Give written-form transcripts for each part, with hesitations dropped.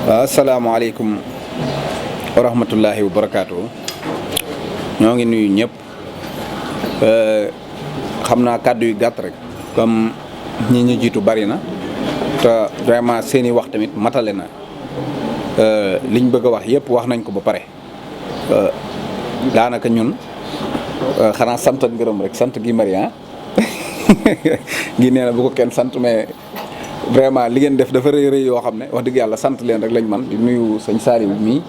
asalaamaaleykum wa rahmatullahi wa barakaatu. ñoo ngi nuyu ñëpp xam naa kàddu yu gàtt rek comme ñi ñu jiitu bari na te vraiment seeni wax tamit matale na liñ bëgg a wax yëpp wax nañ ko ba pare daanaka ñun xanaa sant ak ngërëm rek sant gi Marian gi nee na bu ko kenn sant mais vraiment li ngeen def dafa rëy rëy yoo xam ne wax dëgg yàlla sant leen rek lañ man di nuyu sëñ Saliou mii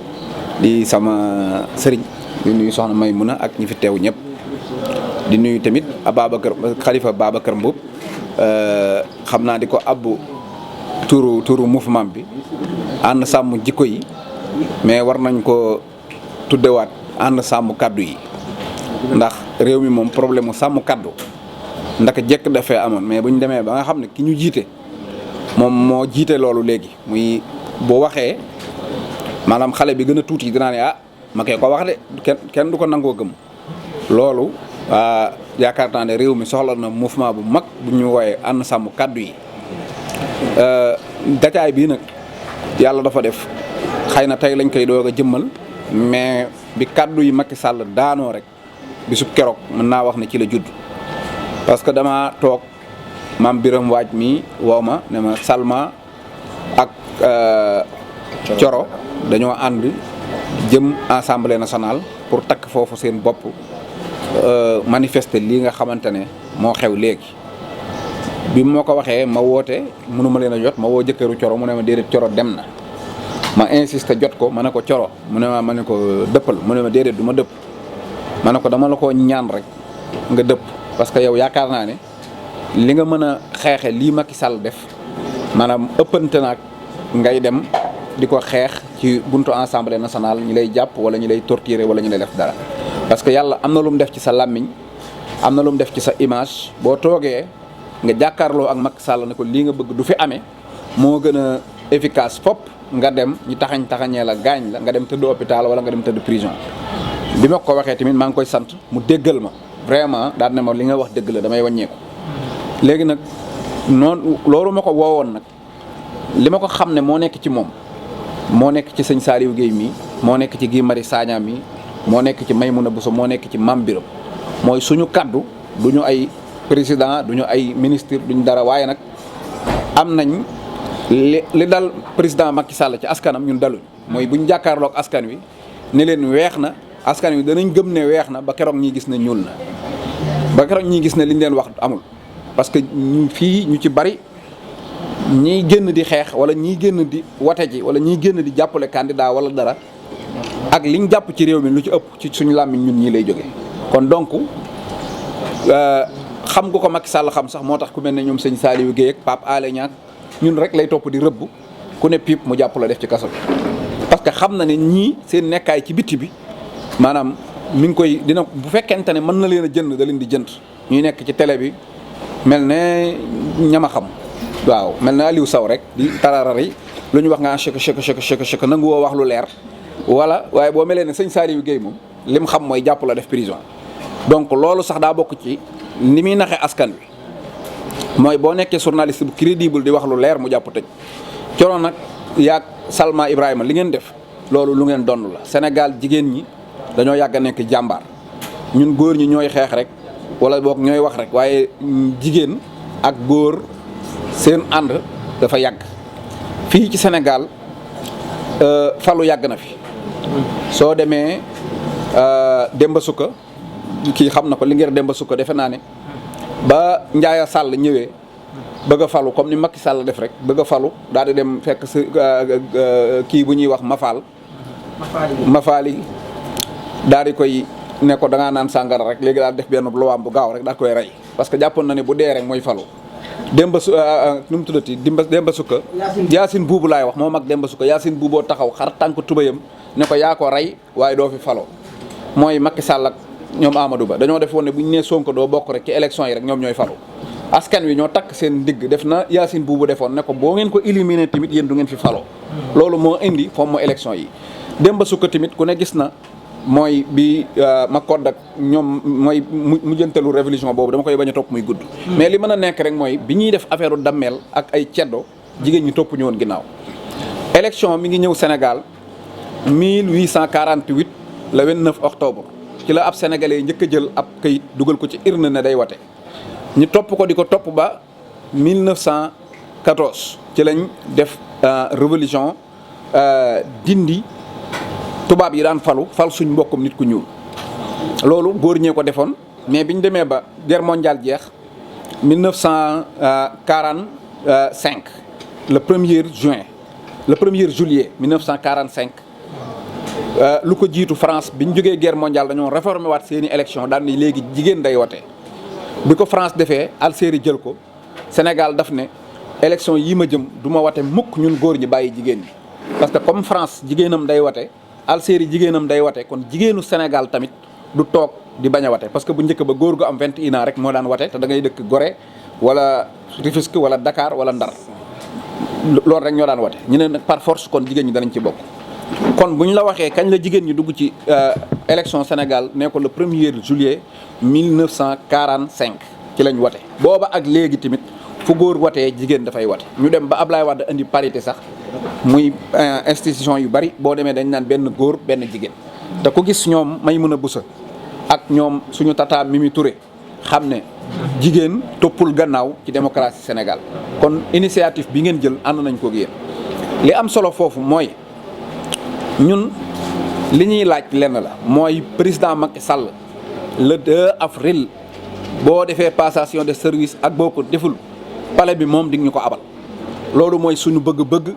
di sama sëriñ di nuyu soxna Maymuna ak ñi fi teew ñëpp di nuyu tamit Ababacar Khalifa Babacar Mboup xam naa di ko abbu turu mouvement bi ànd sàmm jikko yi mais war nañ ko tuddewaat ànd sàmm kaddu yi ndax réew mi moom problème mu sàmm kaddu ndaka jekk dafee amoon mais bu ñu demee ba nga xam ne ki ñu jiite moom moo jiite loolu léegi muy boo waxee maanaam xale bi gën a tuuti dinaa ne ma koy ko wax de kenn du ko nangoo gëm loolu yaakaar naa ne réew mi soxla na mouvement bu mag bu ñu wooyee ànd sàmm kaddu yi dataay bii nag yàlla dafa def xëy na tey lañ koy doog a jëmmal mais bi kaddu yi Macky Sall daanoo rek bisub keroog mën naa wax ne ci la judd parce que dama toog maam Biram Waaj mi woo ma ne ma Salma ak Coro dañoo ànd jëm assemblée nationale pour takk foofu seen bopp manifester lii nga xamante ne moo xew léegi bi moo ko waxee ma woote mënuma leen a jot ma woo jëkkëru Coro mu ne ma déedéet Coro dem na ma insisté jot ko ma ne ko Coro mu ne ma ne ko dëppal mu ne ma déedéet du ma dëpp ma ne ko dama la ko ñaan rek nga dëpp parce que yow yaakaar naa ne li nga mën a xeexe lii Macky Sall def maanaam ëppante naag ngay dem di ko xeex ci buntu assemblée nationale ñi lay jàpp wala ñi lay torturer wala ñu lay def dara parce que yàlla am na lu mu def ci sa làmmiñ am na lu mu def ci sa image boo toogee nga jàkkaarloo ak Macky Sall ne ko lii nga bëgg du fi amee moo gën a efficace fop nga dem ñu taxañee la gaañ la nga dem tëdd hôpital wala nga dem tëdd prison bi ma ko waxee tamit maa ngi koy sant mu déggal ma vraiment daal ne ma li nga wax dëgg la damay wàññeeku léegi nag noonu loolu ma ko woowoon nag li ma ko xam ne moo nekk ci moom moo nekk ci sëñ Saliou Guèye mii moo nekk ci Guy Marius Sagna mii moo nekk ci Maymouna Bousso moo nekk ci Mame Biram mooy suñu kaddu du ñu ay président du ñu ay ministre duñu dara waaye nag am nañ li dal président Macky Sall ci askanam ñun daluñ mooy buñ jàkkaarloog askan wi ne leen weex na askan wi danañ gëm ne weex na ba keroog ñi gis ne ñuul na ba keroog ñi gis ne liñ leen wax amul parce que fii ñu ci bari ñiy génn di xeex wala ñiy génn di wate ji wala ñiy génn di jàppale candidat wala dara ak liñ jàpp ci réew mi lu ci ëpp ci suñu làmmiñ ñun ñii lay jógee kon donc xam nga ko Macky Sall xam sax moo tax ku mel ne ñoom sëñ Saliou Guèye ak Pape Alé Niang ñun rek lay topp di rëbb ku ne piip mu jàpp la def ci kaso bi parce que xam na ne ñii seen nekkaay ci bitti bi maanaam mi ngi koy dina bu fekkente ne mën na leen a jënd da leen di jënd ñuy nekk ci télé bi mel ne ñama xam waaw mel ne Aliou Sow rek di tararari lu ñu wax nga chek nangu woo wax lu leer wala waaye boo melee ne sëñ Saliou Guèye moom lim xam mooy jàpp la def prison donc loolu sax daa bokk ci ni muy naxee askan wi mooy boo nekkee journaliste bu crédible di wax lu leer mu jàpp tëj Coro nag yaag Salma Ibrahima li ngeen def loolu lu ngeen donn la Sénégal jigéen ñi dañoo yàgg a nekk jàmbaar ñun góor ñi ñooy xeex rek wala boog ñooy wax rek waaye jigéen ak góor seen ànd dafa yàgg fii ci Sénégal falu yàgg na fi soo demee Demba Sukka kii xam na ko li ngeen Demba Sukka defe naa ne ba Ndiaye Sall ñëwee bëgg a falu comme ni Macky Sall def rek bëgg a falu daal di dem fekk si kii bu ñuy wax Mafali daal di koy ne ko da ngaa naan sàngara rek léegi daal def benn luwaam bu gaaw rek daal koy rey parce que jàppoon na ne bu dee rek mooy falu. Demba su nu mu tuddati Demba Sukka Yacine Boubou laay wax moo mag Demba Sukka Yacine Boubou taxaw xar tànk tubayam ne ko yaa ko rey waaye doo fi faloo mooy Macky Sall ak ñoom Amadou Ba dañoo def woon ne bu ñu nee Sonko doo bokk rek ci élection yi rek ñoom ñooy falu. askan wi ñoo takk seen ndigg def na Yacine Boubou defoon ne ko boo ngeen ko éliminer tamit yéen du ngeen fi faloo loolu moo indi fomm moo élection yi Demba Sukka tamit ku ne gis na mooy bi ma kodd ak ñoom mooy mujjantalu révolution boobu dama koy bañ a topp muy gudd mais li mën a nekk rek mooy bi ñuy def affaire u dammeel ak ay ceddo jigéen ñi topp ñu woon ginnaaw élection mi ngi ñëw Sénégal 1848 le 29 octobre ci la ab sénégalais njëkk a jël ab kayit dugal ko ci urne ne day wate ñu topp ko di ko topp ba 1914 ci lañ def révolution dindi tubaab yi daan fal suñ mbokkum nit ku ñuul loolu góor ñee ko defoon mais biñ demee ba guerre mondiale jeex 1945 le 1er juillet 1945 lu ko jiitu France bi ñu jógee guerre mondiale dañoo réformé waat seeni élection daan ni léegi jigéen day wote bi ko France defee Algérie jël ko Sénégal daf ne élection yi ma jëm du ma wote mukk ñun góor ñi bàyyi jigéen ñi parce que comme France jigéenam day wote Algérie jigéenam day wote kon jigéenu Sénégal tamit du toog di bañ a wote parce que bu njëkk ba góor gu am 21 ans rek moo daan wote te da ngay dëkk Gorée wala Rufisque wala Dakar wala Ndar loolu rek ñoo daan wote ñu ne nag par force kon jigéen ñi danañ ci bokk. kon bu ñu la waxee kañ la jigéen ñi dugg ci élection Sénégal ne ko le 1er juillet 1945 ci lañ wote booba ak léegi tamit fu góor wotee jigéen dafay wote ñu dem ba Ablaye Wade indi parité sax muy institution yu bari boo demee dañ naan benn góor benn jigéen te ku gis ñoom Maïmouna Bousso ak ñoom suñu tata Mimi Touré xam ne jigéen toppul gannaaw ci démocratie Sénégal kon initiative bi ngeen jël ànd nañ ko ak yéen li am solo foofu mooy ñun li ñuy laaj lenn la mooy président Macky Sall le 2 avril boo defee passation de service ak boo ko deful palais bi moom di ñu ko abal loolu mooy suñu bëgg-bëgg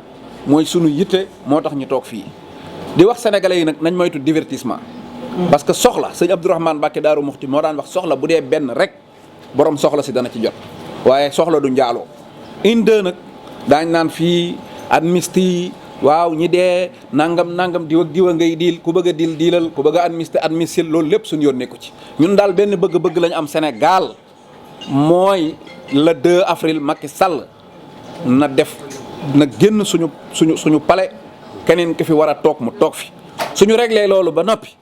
mooy suñu yitte moo tax ñu toog fii di wax sénégalais yi nag nañ moytu divertissement parce que soxla sëñ Abdourahmane Mbacké Daaru Muxti moo daan wax soxla bu dee benn rek borom soxla si dana ci jot waaye soxla du njaaloo inde nag daañ naan fii amnistie waaw ñi dee nangam diw ak diw a ngay diil ku bëgg a diilal ku bëgg a amnistie loolu lépp suñu yoon nekku ci ñun daal benn bëgg-bëgg lañ am Sénégal mooy le 2 avril Macky Sall na génn suñu palais keneen ki fi war a toog mu toog fi suñu réglé loolu ba noppi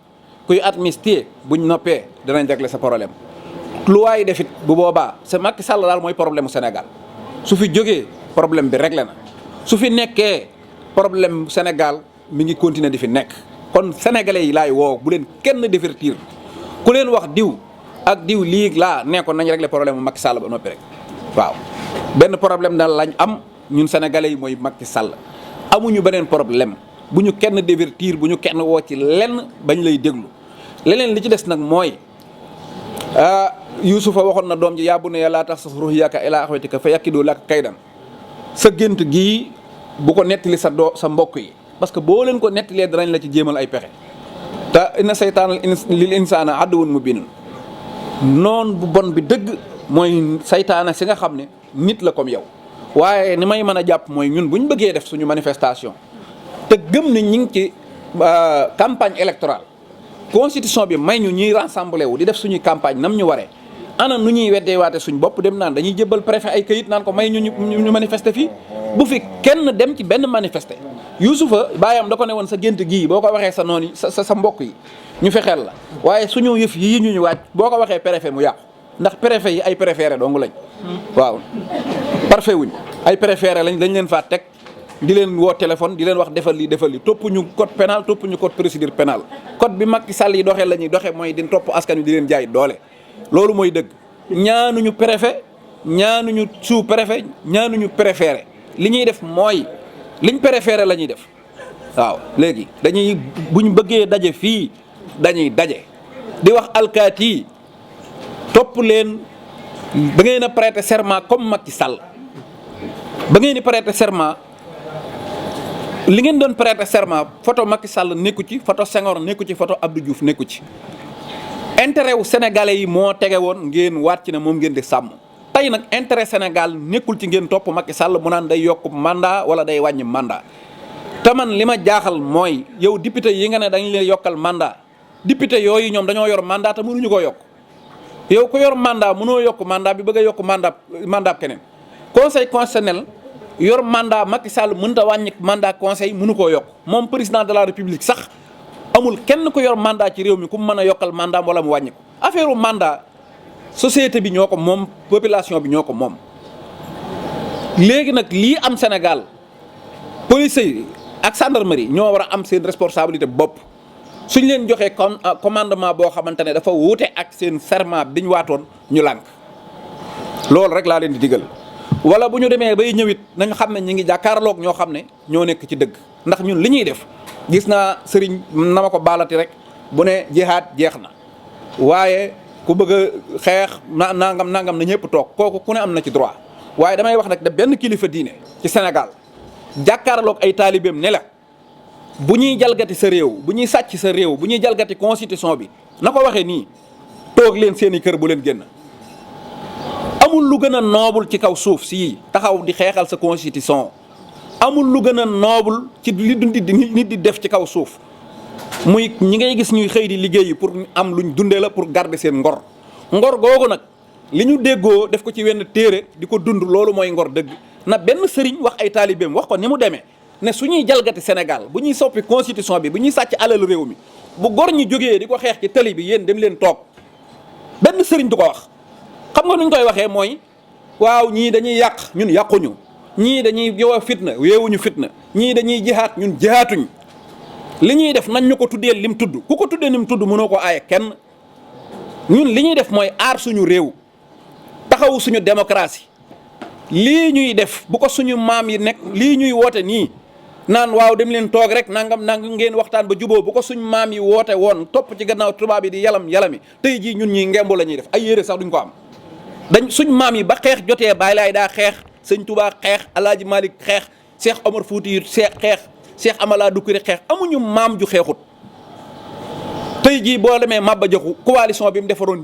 kuy amnistie buñ noppee danañ régler sa problème lu waay defit bu boobaa c'est Macky Sall daal mooy problème mu Sénégal su fi jógee problème bi réglé na su fi nekkee problème Sénégal mi ngi continuer di fi nekk kon sénégalais yi laay woo bu leen kenn divertir ku leen wax diw ak diw lii laa ne ko nañ régler problème mu Macky Sall ba noppi rek waaw benn problème daal lañ am ñun sénégalais yi mooy Macky Sall amuñu beneen problème bu ñu kenn divertir bu ñu kenn woo ci lenn bañ lay déglu leneen li ci des nag mooy Yuusufa waxoon na doom ji yaa bunayya laa taxsus ru'yaaka ilaa axawatika fa yakiidu laka kaydan sa gént gii bu ko nettali sa mbokk yi parce que boo leen ko nettalee danañ la ci jéemal ay pexe te inna saytaana lil insaana aduwwun mubiin noon bu bon bi dëgg mooy saytaana si nga xam ne nit la comme yow waaye ni may mën a jàpp mooy ñun bu ñu bëggee def suñu manifestation te gëm ne ñi ngi ci campagne électorale constitution bi may ñu ñuy rassembler wu di def suñuy campagne nam ñu waree ana nu ñuy weddee waate suñ bopp dem naan dañuy jëbal préfet ay këyit naan ko may ñu manifester fii bu fi kenn dem ci benn manifester Youssoufa baayam da ko ne woon sa gént gii boo ko waxee sa noon yi sa mbokk yi ñu fexeel la waaye suñu yëf yii ñu waaj boo ko waxee préfet mu yàqu ndax préfet yi ay préféré dong lañ waaw parfait wuñ ay préféré lañ dañ leen faa teg di leen woo téléphone di leen wax defal li topp ñu code pénal topp ñu code procédure pénale code bi Macky Sall yi doxee la ñuy doxee mooy di topp askan wi di leen jaay doole loolu mooy dëgg ñaanuñu préfet ñaanuñu sous préfet ñaanuñu préféré li ñuy def mooy liñ préféré la ñuy def waaw léegi dañuy buñ bëggee daje fii dañuy daje di wax alkaati yi topp leen ba ngeen a prêter serment comme Macky Sall ba ngeen di prêter serment li ngeen doon prêter serment photo Macky Sall nekku ci photo Senghor nekku ci photo Abdou Diouf nekku ci intérêt wu sénégalais yi moo tege woon ngeen waat ci ne moom ngeen di sàmm tey nag intérêt Sénégal nekkul ci ngeen topp Macky Sall mu naan day yokk mandat wala day wàññi mandat te man li ma jaaxal mooy yow député yi nga ne dañ leen yokkal mandat député yooyu ñoom dañoo yor mandat te mënuñu ko yokk yow ko yor mandat mënoo yokk mandat bi bëgg a yokk mandat keneen conseil constitutionnel yor mandat Macky Sall mënut a wàññi mandat conseil mënu koo yokk moom président de la république sax amul kenn ku yor mandat ci réew mi ku mu mën a yokkal mandat wala mu wàññi ko affaire u mandat société bi ñoo ko moom population bi ñoo ko moom. léegi nag lii am Sénégal police yi ak gendarmerie ñoo war a am seen responsabilité bopp suñ leen joxee commandement boo xamante ne dafa wuute ak seen serment bi ñu waatoon ñu lànk loolu rek laa leen di digal. wala bu ñu demee bay ñëwit nañ xam ne ñi ngi jàkkaarloog ñoo xam ne ñoo nekk ci dëgg ndax ñun li ñuy def gis naa sëriñ na ma ko baalati rek bu ne jihaad jeex na waaye ku bëgg a xeex nangam na ñëpp toog kooku ku ne am na ci droit waaye damay wax nag da benn kilifa diine ci Sénégal jàkkaarloog ay taalibeem ne la bu ñuy jalgati sa réew bu ñuy sàcc sa réew bu ñuy jalgati constitution bi na ko waxee nii toog leen seeni kër bu leen génn. amul lu gën a noble ci kaw suuf si taxaw di xeexal sa constitution amul lu gën a noble ci li nit di def ci kaw suuf muy ñi ngay gis ñuy xëy di liggéeyi pour am luñ dundee la pour garder seen ngor googu nag li ñu déggoo def ko ci wenn téere di ko dund loolu mooy ngor dëgg na benn sëriñ wax ay taalibeem wax ko ni mu demee ne su ñuy jalgati Sénégal bu ñuy soppi constitution bi bu ñuy sàcc alal réew mi bu gor ñi jógee di ko xeex ci tali bi yéen dem leen toog benn sëriñ du ko wax. xam nga nuñ koy waxee mooy waaw ñii dañuy yàq ñun yàquñu ñii dañuy yow fitna weewuñu fitna ñii dañuy jihaat ñun jihaatuñ li ñuy def nañ ñu ko tuddee lim tudd ku ko tuddee lim tudd mënoo ko aaye kenn ñun li ñuy def mooy aar suñu réew taxawu suñu démocratie lii ñuy def bu ko suñu maam yi nekk lii ñuy woote nii naan waaw dem leen toog rek nangam ngeen waxtaan ba juboo bu ko suñu maam yi woote woon topp ci gannaaw tubaab yi di yalami tey jii ñun ñii ngemb la ñuy def ay yére sax duñ ko am. suñ maam yi ba xeex jotee Baay Laay daa xeex sëñ Touba xeex Alaaji Malik xeex Cheikh Omar Fouti xeex Cheikh Amala Doucouré xeex amuñu maam ju xeexut tey jii boo demee Maba Jaxu coalition bi mu defaroon